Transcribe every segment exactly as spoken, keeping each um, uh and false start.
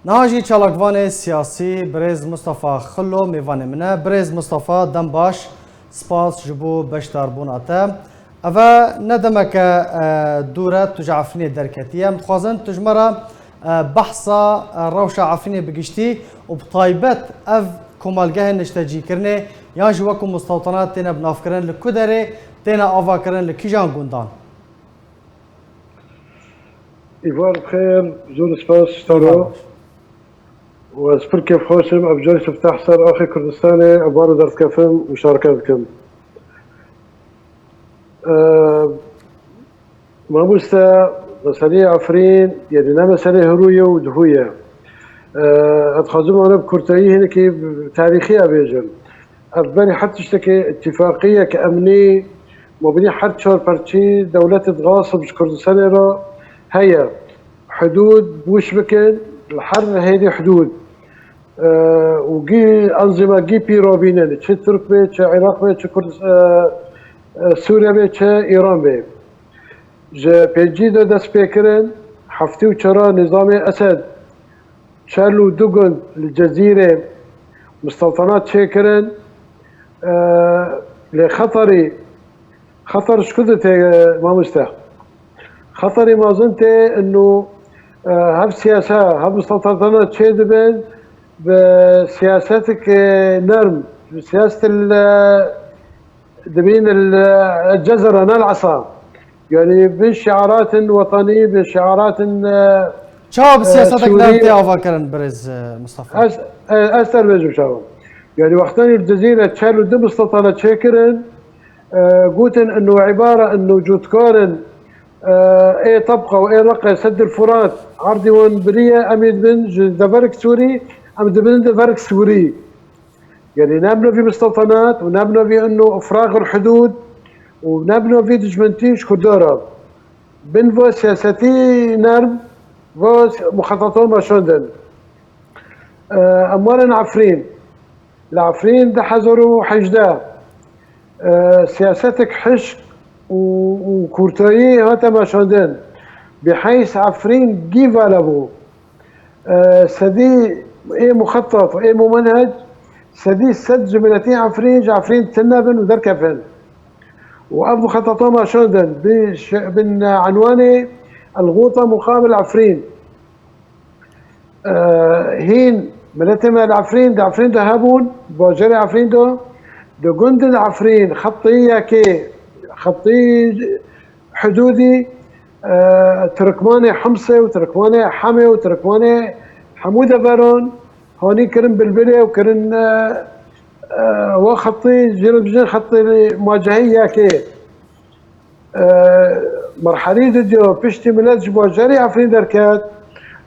Niha jî çalakvanê siyasî birêz Mustafa Xilo mêvanê min e. Birêz Mustafa, dem baş, spas ji bo beşdarbûna te. Eve ne demeke, e, dûr e tu ji Efrînê derketî. Em dixwazin tu ji me re, e, behsa, e, rewşa Efrînê bi giştî û bi taybet ev komelgehên niştecîkirinê yan jî wekû mistewtanat têne binavkirin li ku derê têne avakirin, li kîjan gundan? Îvan bi xêr, zor spas ji te re. Û ez pir kêfxweş im, ev carî siftah ser axê Kurdistanê, ev bar derdikevim, muşareke dikim. Ee, Mamoste, meseleyê Efrîn, yanî ne meseleyê hirû ye û duhû ye. Ee, ez dixwazim wana bi kurtayî hinekî tarîxî bêjim. Ev berî her tiştekê îtîfaqiyek emnî mabînî her çar perçî dewletê digasim ji Kurdistanê re heye. Hidûd bûş bikin, li her hêdî hidûd. E, û gî enzîma gî pî rabînin, çi Tirk be, çi Iraq be, çi Kurd-, e, e, Sûriye be, çi Îran be. Ji pêncî de dest pê kirin, heftê û çar nîzamê Esed, çel û du gund li Cezîrê musteltanat çêkirin, e, lê Xeterî, Xeter ji ku de tê, mamoste? Xeterî mezin tê inu, e, hev siyase, hev musteltanat çê dibin, bi siyasetik, e, nerm, bi siyaset, e, dibîn, e, cezera, ne asa. Yanî bi şiaratin wetanî, bi şiaratin, e, Çawa bi e, siyasetek nerm tê avakirin, birêz, e, Mustafa? Ez, e, ez te bêjim çawa. Yanî wextanî li Cezîre çel û du musteltanat çêkirin, e, gotin inu îbare, inu cotkarin, e, ê Tebqa û ê Reqe, Seddil Furat, erdî wan biriye, em ê dibin ji deverik Sûrî, em dibin deverik Sûrî. Yanî ne bi navî musteltanat û ne bi navî inu ifraqul hudûd û ne bi navî dijmentî ji Kurdan re. Bin va siyasetî nerm, va muxeteta meşandin. E, em werin Efrîn. Li Efrîn du hezar û hejdeh, e, siyasetek hişk û, û kûrtayî hate meşandin. Bi heys Efrîn gî vala bû. E, sedî ê muxetat û ê mumenhec, sedî sed ji miletî Efrîn, ji Efrîn tune bin û derkevin. Û ev muxetata meşandin bi şe-, bin enwanê El Ghûta Muqabil Efrîn. E, hîn miletê me li Efrîn, di Efrîn de hebûn, bajarê Efrîn de, di gundin Efrîn, xetî yekê, xetî hudûdî, e, Tirkmanê Himsê û Tirkmanê Hemê û Tirkmanê hemû deveran hanî kirin bilbilê û kirin, e, e, wa xetî, jê re dibêjin xetî muwacehî yekê. E, merhelî di diyo piştî milet ji bajarê Efrîn derket,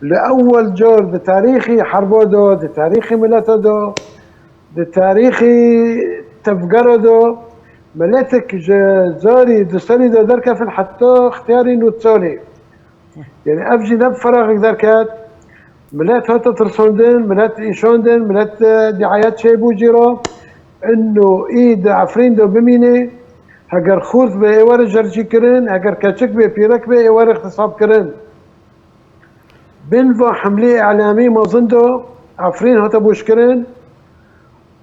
li ewel car di tarîxî herba de, di tarîxî mileta de, di tarîxî tevgera de, miletek ji zarî du serî de derkefin heta ixtiyarî nod serî. Yanî ev jî ne bi feraxek derket. Milet hate tirsandin, milet îşandin, milet, e, diayet çêbû jî re. Ino î di Efrîn de bimîne, heger xort be ê were jercîkirin, heger keçik be, pîrek be ê were ixtisabkirin. Bin va hemlê îlamî mezin de Efrîn hate boşkirin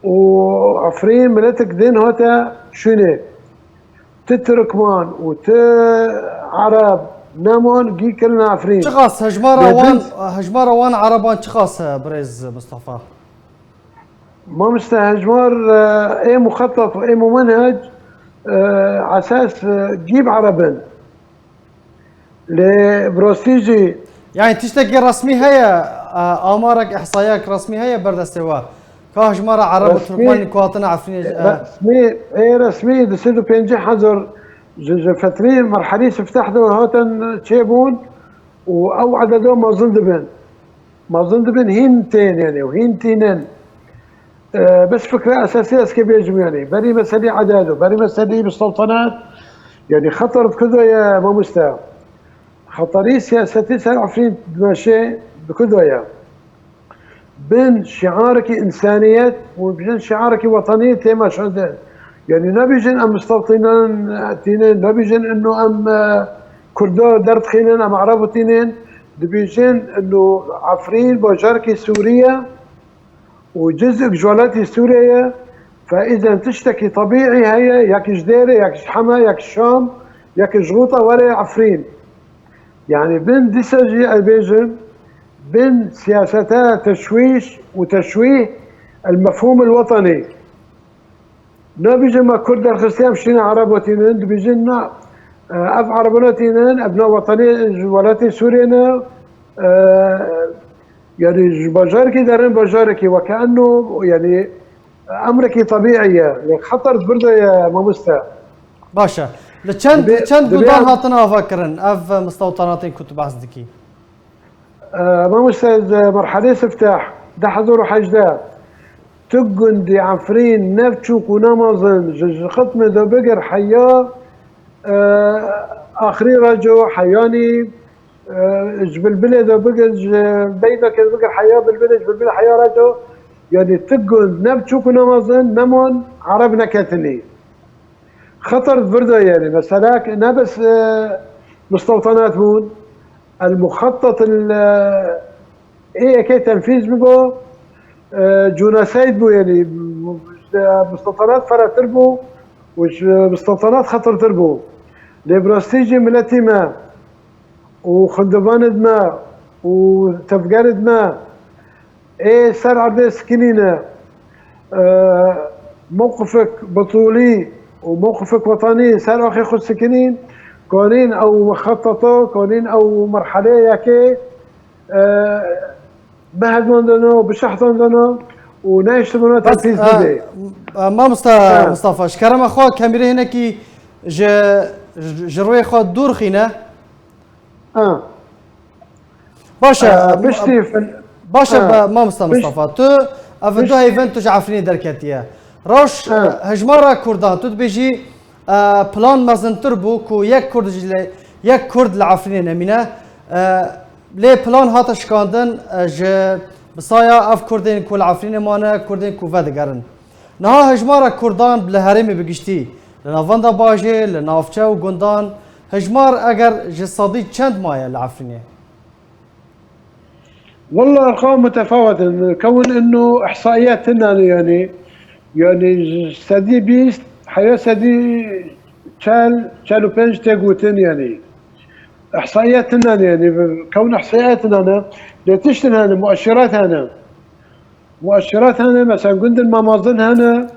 û Efrîn miletek din hate şûnê. Ti Tirkman û ti Ereb neman gî kirine Efrîn. Çiqas hejmara Lê wan, bin hejmara wan Ereban çiqas e, birêz Mustafa? Mamoste, hejmar, e, ê muxetat û ê mumenhec, e, esas, e, gî bi Ereb in. Lê bi rastî jî Yani tiştekî resmî heye, e, amarek, ihsayek resmî heye ber destê we? Ka hejmara Ereb û Resmî, Tirkmanên ku hatine Efrînê, e, resmî, ê resmî du sed û pêncî hezar ji, ji fetrî merhelî sifteh de hatin çêbûn û ew ededa mezin dibin. Mezin dibin hîn tên, yani, û hîn tînin. E, bes fikra esasî ez kê bêjim, yani, berî meselî eded û berî meselî bi sultanat, yani, xeter bi ku de ye, mamoste? Xeterî siyasetî ser Efrîn dimeşe bi ku de ye? Bin şiarekî însaniyet û bin şiarekî wetanî tê meşandin. Yani, nebêjin em musteltînan tînin, nebêjin ino em, e, Kurda derdixînin, em Ereb tînin. Dibêjin inu Efrîn bajarekî Sûrî ye û cizek ji welatê Sûriyê ye. Fe îzen tiştekî tebîî heye, yek ji dêrê, yek ji Hema, yek ji Şam, yek ji Xûta were Efrîn. Yanî bin dîsa jî ez bêjim, bin siyaseta teşwîş û teşwîh el mefhûm el wetenî. Nabêjin me Kurd derxistiye em şîne Ereb wetînin, dibêjin na, e, ev Erebûna tînin, ev na wetenê ji welatê Sûriyê ne, e, yanî ji bajarekî derin bajarekî, weke enno, yanî emrekî tebîî ye. Lê xeter di vir de ye, mamoste. Baş e. Li çend, Dibê, li çend dibê gundan em hatine avakirin ev mistewtanatên ku tu behs dikî? E, mamoste, di merhelê siftah, du hezar û hejdeh, tu gundî Efrîn, ne biçûk û ne mezin, ji, ji Xitmê de bigir heya, e, axirî Reco, heyanî, e, ji Bilbilê de bigir, ji Beybekê de bigir heya Bilbilê, ji Bilbilê heya Reco, yanî tu gund, ne biçûk û ne mezin, neman Ereb neketinî. Xeter di vir de, yanî, mesela ne bes, e, mistewtanat bûn, el muxettet el, e, ê yekê tenfîz bibo, e, cûneseyd bû, yanî, e, mistewtanat ferehtir bû û ji mistewtanat xetirtir bû. Lê bi rastî jî miletî me û xindivanid me û tevgerid me ê ser erdê sikinîne, e, mewqifek bitûlî û mewqifek wetanî ser axê xwe sikinîn, kanîn ew mixeteta, kanîn ew merheleyê yekê, e, bihezmandana, bişehdandana û nehiştibûna Bes, tenfîz e, bibê. e, mamosta Ha. Mustafa, ji kerema xwe kemîrê hinekî ji, ji, ji rûyê xwe dûr xîne. Ha. Baş e, Ee, piştî fin- baş e, ha. be, mamosta Piş- Mustafa. Tu, ev piş- du heyvên tu ji Efrînê derketiye. Rewş, Ha. hejmara Kurdan, tu dibêjî, e, plan mezintir bû ku yek Kurd ji lê, yek Kurd li Efrînê nemîne. E, lê plan hate şikandin, e, ji bi saya ev Kurdên ku li Efrînê mane, Kurdên ku vedigerin. Niha hejmara Kurdan li herêmê bi giştî, li navenda bajê, li navçe û gundan, hejmar eger ji sedî çend maye li Efrînê? Wallah erqam mutefawet in. Kewin inu ihsaiyet tune ne yanî. Yanî ji sedî bîst heya sedî çel, çel û pênc tê gotin yanî. Ihsaiyet tune ne yanî. Kewin ihsaiyet tune ne. Lê tiştin hene, mueşirat hene. Mueşirat hene, mesela gundin me mezin hene,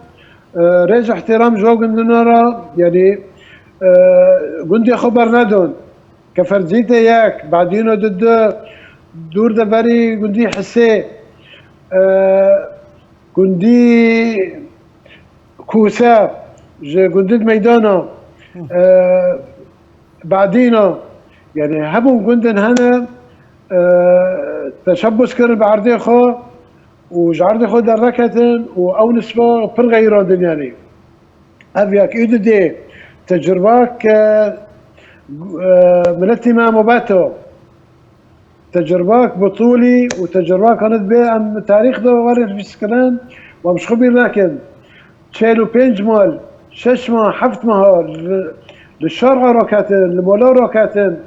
e, rêz û ihtiram ji wan gundina re, yanî, e, gundê xwe bernedon. Kefercîtê yek, Badîno di du, dûr de berî gundî Hisê, e, gundî Kûse, ji gundî Meydana, e, Badîno, yanî hebûn gundin hene, e, teşebbus kirin bi erdê xwe û ji erdê xwe derneketin û ew nisba pir xeyirandin yanî. Ev yek û didê tecrubak, e, e, miletî me mobeto. Tecrubak bitûlî û tecrubak anid bê em tarîx de werin hîs kirin û em ji xwe bîr nekin. Çel û pênc mal, şeş mah, heft meha li, li şer raketin, li mola raketin,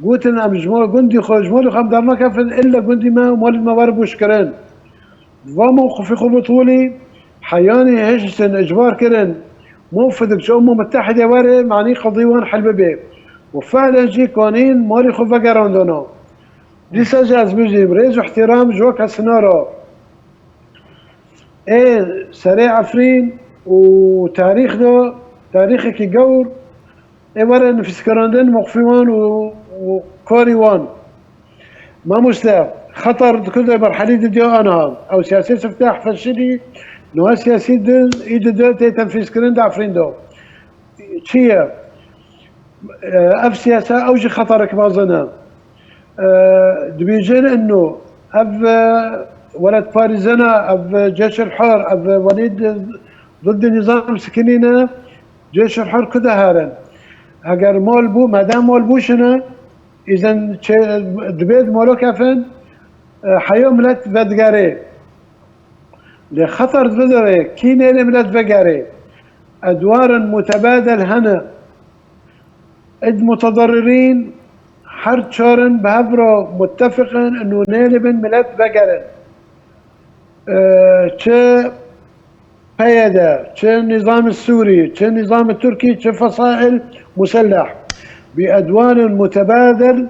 gotin em ji mal gundî xwe, ji malê xwe em dernakevin, ille gundî me û malên me were goşkirin. Di va mewqifê xwe bitûlî, heyanî hiştin, icbar kirin, mewfidik ji Umma Mutehide were, manî qedî wan hel bibe. Û fehlen jî kanîn malê xwe vegerandana. Dîsa jî ez bijîm, rêz û ihtiram ji we kesina re. Ê serê Efrîn û tarîx de, tarîxekî gewr, ê were nifîskirandin mewqifî wan û, û karî wan. Mamoste, xeter di ku de merhelî didiya aniha. Ew siyasî siftah feşilî, niha siyasî din, î dide tê tenfîzkirin di Efrîn de. Çi ye? E, ev siyasa ew jî xeterek mezin e. E, dibêjin ino ev, e, welatparêzana, ev, e, Cêşil Hor, ev, e, wenî di, didî nîzam sikinîne, Cêşil Hor ku de herin. Eger mal bû, meda mal bûşine, îzen çê, dibê di mala kefin, e, heya milet vedigerê. Lê xeter di vê derê, kî nêlê milet vegerê. Edwarin mutebadel hene. Ed mutederrîrîn her çarin bi hev re muttefiq in û nêlibin milet vegerin. E, çi P Y D, çi Nîzam-ı Sûrî, çi Nîzam-ı Tirkî, çi fesail muselleh. Bi edwanin mutebadil,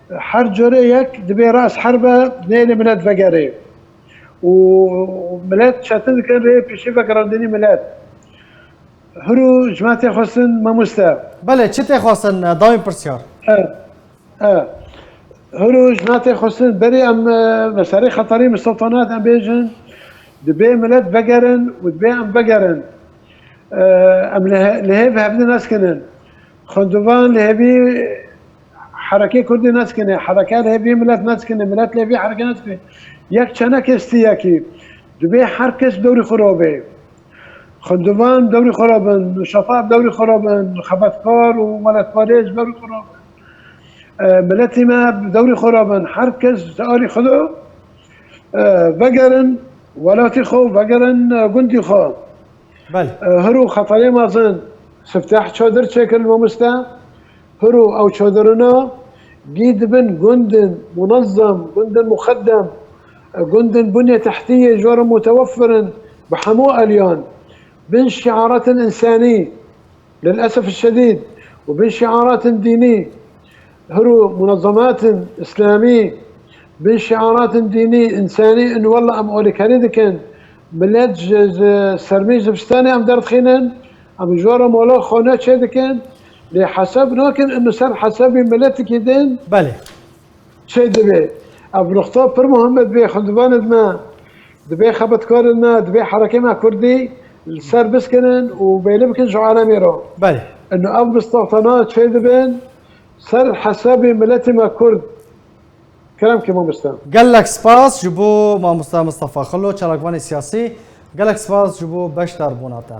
her carê yek dibê ras herbe nêlê milet vegerê. Û milet çetin dikin rê pêşî vegerandinî milet. Hiro ji me tê xwestin mamoste. Belê, çi tê xwestin, e, dawîn pirsyar? E, e. Hiro ji me tê xwestin, berê em, e, meselê xeterî mistotanat em bêjin, dibê milet vegerin û dibê em vegerin. E, em li he-, li hêv hevdî neskinin. Xwendovan li hêvî herekê kurdî neskine, hereke li hêvî milet neskine, milet li hêvî hereke neskine. Yek çenekê stî yekî. Dibê her kes dewrî xwe re bê. Xwendovan dewrî xwe re bin, nûşefa dewrî xwe re bin, xebetkar û welatparêz dewrî xwe re bin. E, miletî me dewrî xwe re bin. Her kes ji alî xwe de, e, vegerin welatî xwe, vegerin, e, gundî xwe. Belê. E, hiro xeterê mezin, siftah çadir çêkir mamoste. Hiro ew çadirina gî dibin gundin munezzem, gundin muxeddem, e, gundin bunyê tehtiyê ji we re mutewefir in bi hemû aliyan. Bin şiaratin însanî, lilesef şedîd, û bin şiaratin dînî, hiro munezzematên îslamî, bin şiaratin dînî, însanî, in wella em alîkarî dikin. Milet ji, ji sermî zivistanê em derdixînin, em ji we re mala xane çêdikin, lê hesab nakin, em li ser hesabê miletikî din Belê. çêdibe. Ev nuqta pir muhim e, dibê xwendivanê me, dibê xebetkarên me, dibê herekê me kurdî li ser biskinin û bêli bikin ji alemê re. Belê. Ino ev mistoxtana çêdibin ser hesabê miletê me kurd. Kerem ke mamoste. Gelek spas ji bo mamoste Mistefa Xilo, çalakvanê siyasî. Gelek spas ji bo beşdarbûna te.